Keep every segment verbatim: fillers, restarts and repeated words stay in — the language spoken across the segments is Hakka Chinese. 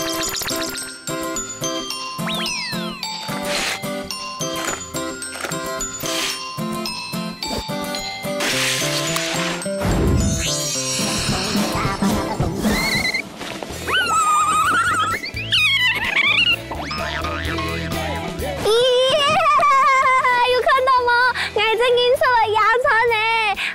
咦，有看到無？𠊎正經出來野餐呢！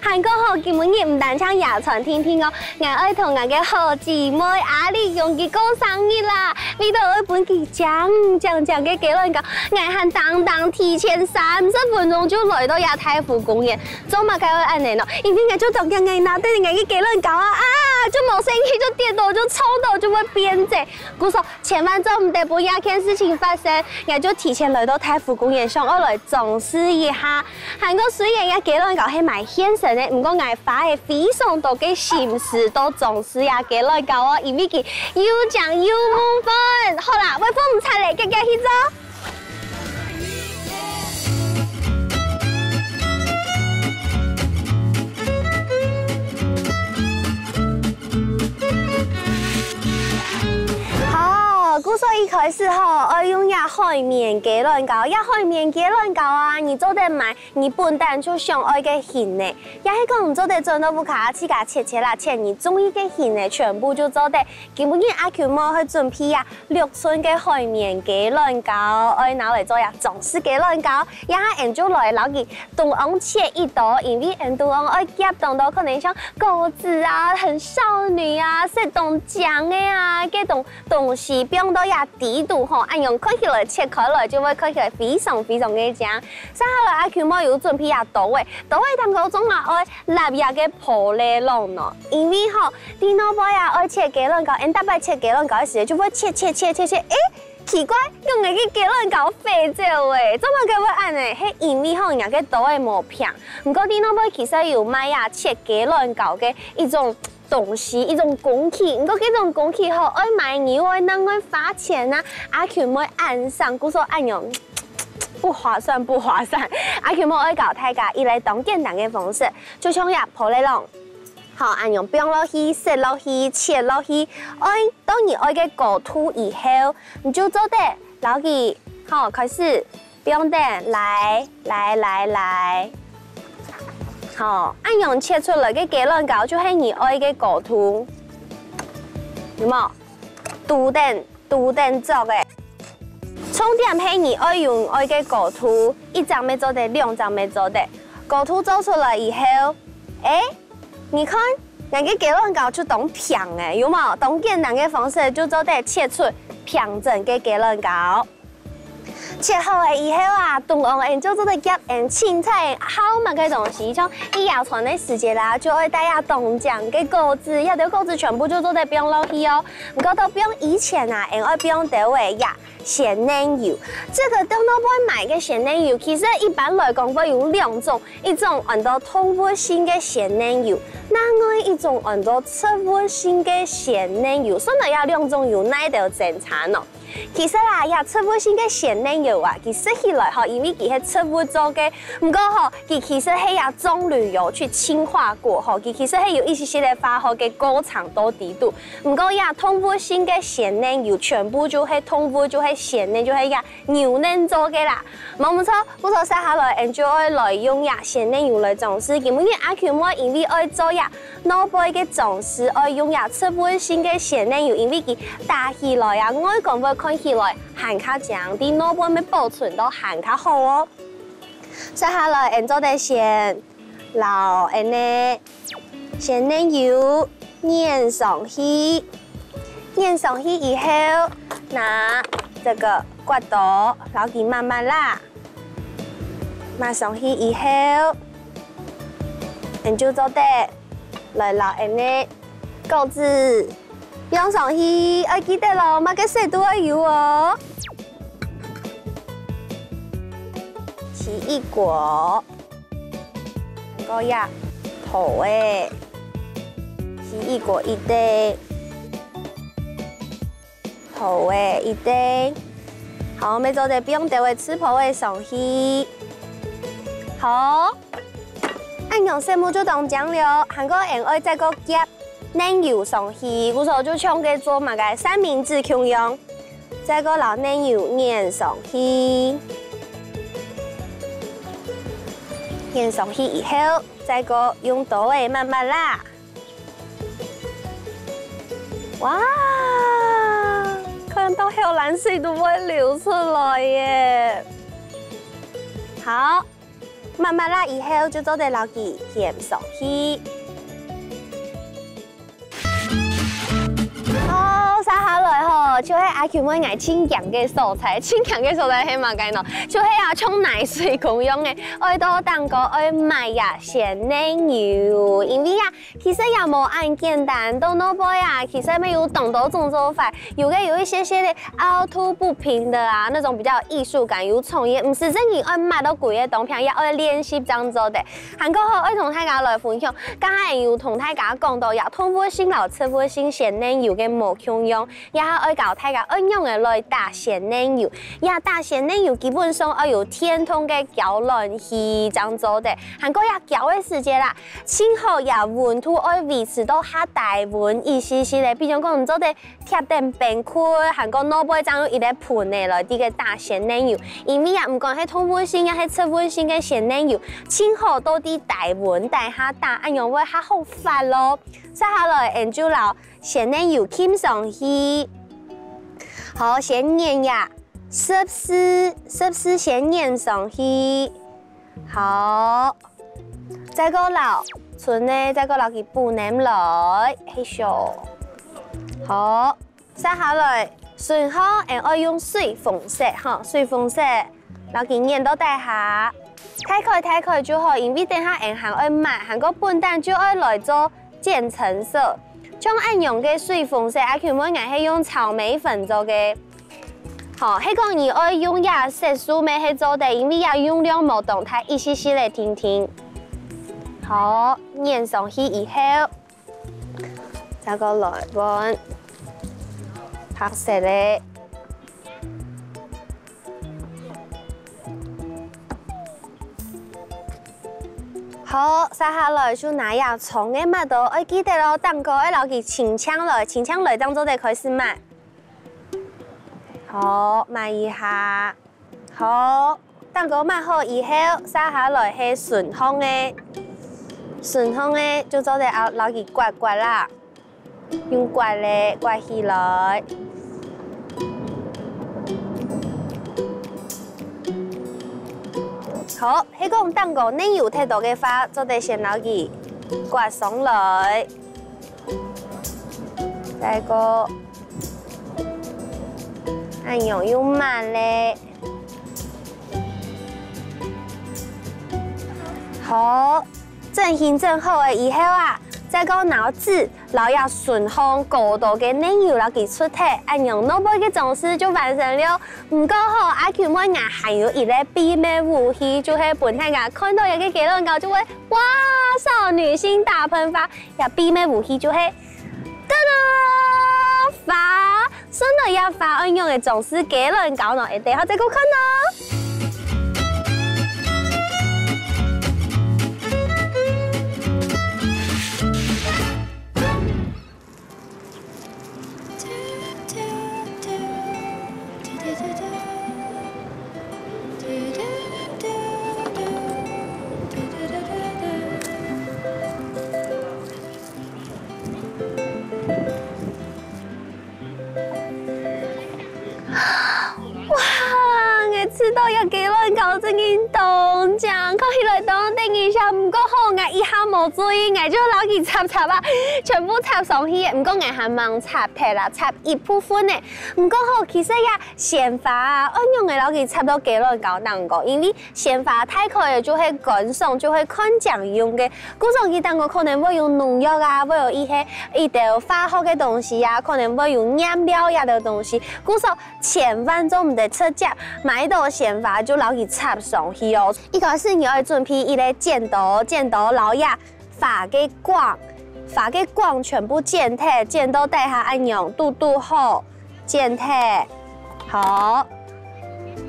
還過吼，今晡日毋單淨野餐定定哦，𠊎愛同𠊎个好姊妹阿麗容佢過生日啦！為著愛分佢靚靚靚个雞卵糕，𠊎還當當提前三十分鐘就來到這大湖公園。做麼个會恁呢呢？因為𠊎就當驚𠊎拿等𠊎个雞卵糕啊，啊，就無生氣，就跌倒，就撞到，就會變質。故所 千萬做毋得分這件事情發生，𠊎就提前來到大湖公園，想愛來裝飾一下。還過雖然這雞卵糕係買現成个，毋過𠊎花了非常多个心思到裝飾這雞卵糕哦，因為佢又靚又夢幻。好啦，會放毋出咧，遽遽去做。 好，故所一開始吼，愛用這海綿雞卵糕。這海綿雞卵糕啊，你做得買你本旦就想愛个形呢，也係講你做得轉到屋下自家切切啦，切你中意个形呢，全部就做得。今晡日阿Q妹會準備啊六寸个海綿雞卵糕，愛拿來做這裝飾雞卵糕。這下俺就來摎佢 中央切一刀，因為俺中央愛夾當多，可能像果子啊、很少女啊、色當靚个啊，這種東西放到這底肚吼，恁樣看起來切開來就會看起來非常非常个靚。接下來阿Q妹有準備這刀仔，刀仔當中嘛愛揇這个玻璃攏呢，因為吼，在外背啊愛切雞卵糕，俺逐擺切雞卵糕个時節就會切切切切切，誒， 奇怪，仰會个雞卵糕飛走咧？做麼个會恁呢？係因為吼，人家个刀仔無平。毋過在外背其實有賣啊切雞卵糕个一種東西，一種工具。毋過這種工具吼，愛買又愛另外花錢啊，阿Q妹恁省，故所恁樣不划算，不划算。阿Q妹愛教大家一個當簡單个方式，就像這玻璃攏，好，恁樣放落去，塞落去，切落去，愛到你愛个高度以後， 你就做得摎佢，好，開始，放等，來，來，來，來。好，恁樣切出來个雞卵糕就係你愛个高度，有無？拄等，拄等著个。重點係你愛用愛个高度，一隻乜做得，兩隻乜做得。高度做出來以後，誒， 你看，𠊎个雞卵糕就當平欸，有無？當簡單个方式就做得切出平整个雞卵糕。切好了以後啊，中央俺就做得夾俺凊彩好麼个東西，像野餐个時節啦，就愛帶這當靚个果子，這兜果子全部就做得放落去哦。毋過到放以前啊，俺愛放兜仔這 鮮奶油。這個在外背買个鮮奶油，其實一般來講會有兩種，一種安到動物性个鮮奶油，另外一種安到植物性个鮮奶油。算來這兩種有哪兜爭差呢？其實啊，這植物性个鮮奶油啊，佢食起來吼，因為佢係植物做个，毋過吼，佢其實係這棕櫚油去淨化過吼，佢其實係有一息息个化學个過程到底肚。 毋過這動物性个鮮奶油全部就係動物，就係鮮奶，就係這牛奶做个啦。無毋著，故所接下來，俺就愛來用這鮮奶油來裝飾。今晡日阿Q妹因為愛做這外背个裝飾，愛用這植物性个鮮奶油，因為佢打起來啊，外觀會看起來還較靚，在內背乜保存到還較好哦。接下來，俺做得先 摎恁呢鮮奶油黏上去，黏上去以後，拿這個刮刀摎佢抹抹啦，抹上去以後，恁就做得來摎恁呢果子放上去，愛記得囉，麼个色都愛有哦。奇異果。 還過這桃仔，奇異果一垤，桃仔一垤，好，乜做得放兜仔刺波仔上去。好，恁樣色目就當靚了，還過俺愛再過夾奶油上去，故所就像个做麼个三明治共樣，再過摎奶油研上去，研上去以後，再過用刀仔抹抹啦。哇，看到口瀾水都會流出來耶！好， 抹抹啦以後就做得摎佢掞上去。好，續下來吼，就係阿Q妹𠊎盡驚个所在，盡驚个所在係麼个呢？就係啊，像泥水共樣个，愛到頂高愛抹啊鮮奶油，因為啊， 其實也無恁簡單，到外背啊，其實乜有當多種做法，有个有一些些个凹凸不平的啊，那種比較有藝術感、有創意，毋使真正愛抹到規个當平，也愛練習正做得。還過吼，愛同大家來分享，剛才有同大家講到呀，動物性摎植物性鮮奶油个無共樣，也還愛教大家愛仰仔來打鮮奶油。呀，打鮮奶油基本上愛有電動个攪卵器正做得，還過呀攪个時節啦， 盡好呀，溫度愛維持到較低溫一息息咧，比如講你做得貼等冰塊，還過外背正有一個盆仔來在該打鮮奶油。因為啊，毋管係動物性也係植物性个鮮奶油，盡好都在低溫底下打，恁樣會較好發咯。續下來，𠊎就摎鮮奶油沁上去。好，先研呀，十四，十四先研上去。好。 再過摎，賰个再過摎佢補淰來，係燒。好，續下來，順後𠊎愛用水紅色吼，水紅色摎佢研到底下，大概大概就好，因為等下𠊎還愛抹，還過本旦就愛來做漸層色。像恁樣个水紅色，阿Q妹𠊎係用草莓粉做个。 好，係講你愛用這色素乜係做得，因為這用量無當大，一息息仔定定。好，研上去以後，再過來換白色个。好，續下來就拿這長个抹刀，愛記得哦，頂高愛摎佢清淨來，清淨來正做得開始抹。 好，抹一下。好，頂高抹好以後，續下來係脣項个，脣項个就做得摎，摎佢刮刮啦，用刮个刮起來。好，係講頂高奶油忒多个話，做得先摎佢刮上來。 再過，恁樣用慢咧。好，整形整好了以後啊，再過拿紙摎這脣項膏到个奶油摎佢捽忒，恁樣外背个裝飾就完成了。毋過吼，阿Q妹𠊎還有一個秘密武器，就係分大家看到這個雞卵糕就會 哇，少女心大噴發，這秘密武器就係，噠噠，花！順到這花愛仰仔裝飾雞卵糕呢，一定愛再過看哦。哇，𠊎試著這雞卵糕真經當靚，看起來當得人惜，毋過吼，𠊎一下無注意，𠊎就摎佢插插啊，全部插上去，毋過𠊎還吂插忒啦，插一部分呢。毋過吼，其實這 鮮花啊，愛仰仔摎佢插到雞卵糕頂高，因為鮮花大概就係觀賞，就係看靚用个。故所佢頂高可能會有農藥啊，會有一些，一兜化學个東西啊，可能會有染料這兜東西。故所千萬做毋得直接買到鮮花就摎佢插上去哦。一開始你愛準備一個剪刀，剪刀摎這 花个梗，花个梗全部剪忒，剪到底下恁樣，堵堵好，剪忒，好。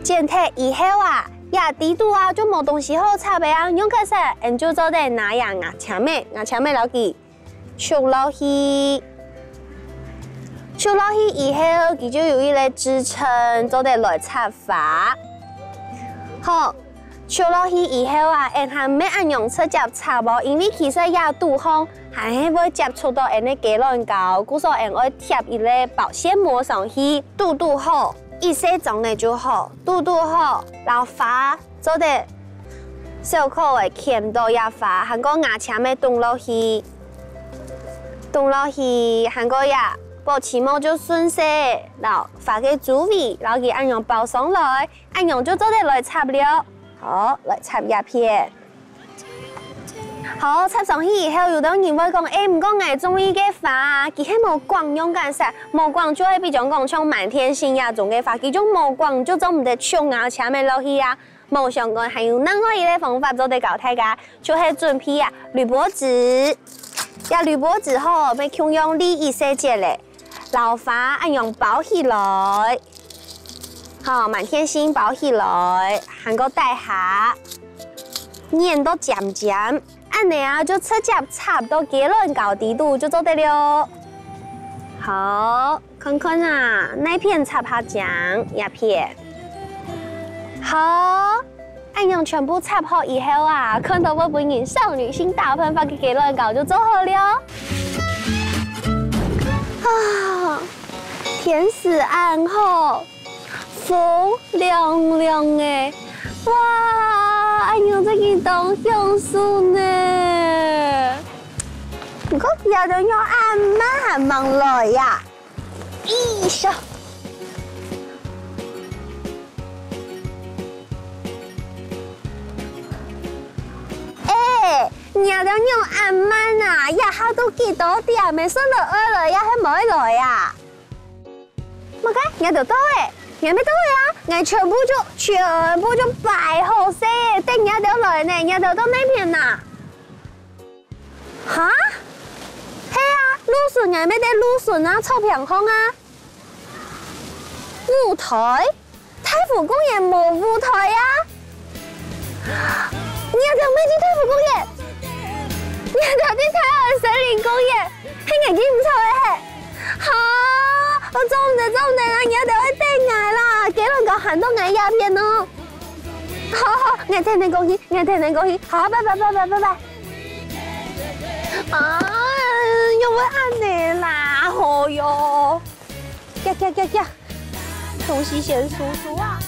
剪忒以後啊，這底肚啊就無東西好插了啊，仰結煞，𠊎就做得拿這牙籤仔，牙籤仔摎佢揫落去。揫落去以後，佢就有一個支撐，做得來插花。好，揫落去以後啊，𫣆還毋係恁樣直接插哦，因為其實這肚項還係會接觸到𫣆个雞卵糕，故所𫣆愛貼一個保鮮膜上去，堵堵好，一細張个就好，堵堵好，摎花做得小可仔掔到這花，還過牙籤仔㧾落去，㧾落去，還過這保鮮膜就順勢摎花个周圍摎佢恁樣包上來，恁樣就做得來插了。好，來插這片。好，插上去以後，有兜人會講：「欸，毋過𠊎中意个花，佢係無梗仰結煞，無梗就會比將講像滿天星這種个花，佢就無梗就做毋得揫啊，掔毋落去啊。」 無相干，還有另外一個方法做得教大家，就係準備啊，鋁箔紙。這鋁箔紙吼，愛共樣裂一細節仔，摎花恁樣包起來。好，滿天星包起來，還過底下，捻到尖尖，恁仔啊，就直接插到雞卵糕底肚就做得了。好， 看看啊，哪片插較靚，這片。好，恁樣全部插好以後啊，看著會分人少女心大噴發个雞卵糕就做好了。啊，天時恁好，風涼涼个，哇，恁樣真經當享受呢。毋過佢兜仰恁慢還吂來呀？ 咦，笑。欸，你兜仰恁慢啊？這下都幾多點了，順著愛來也還無來啊？麼个？你兜到了？你還無到了啊？𠊎全部就，全部就擺好勢，等你兜來呢，你兜到哪片啊？ 哈？係啊，路脣𠊎乜在路脣啊，草坪項啊。舞台？大湖公園無舞台啊！你兜乜在大湖公園？你兜在大安森林公園，係𠊎記毋著了係。哈，𠊎做毋得，做毋得啦，你兜愛等𠊎啦，雞卵糕還到𠊎這片哦。好好，𠊎跈等過去，𠊎跈等過去，好，拜拜拜拜拜拜。 啊，又會恁仔啦，好喲！遽遽遽遽，東西先收收啊！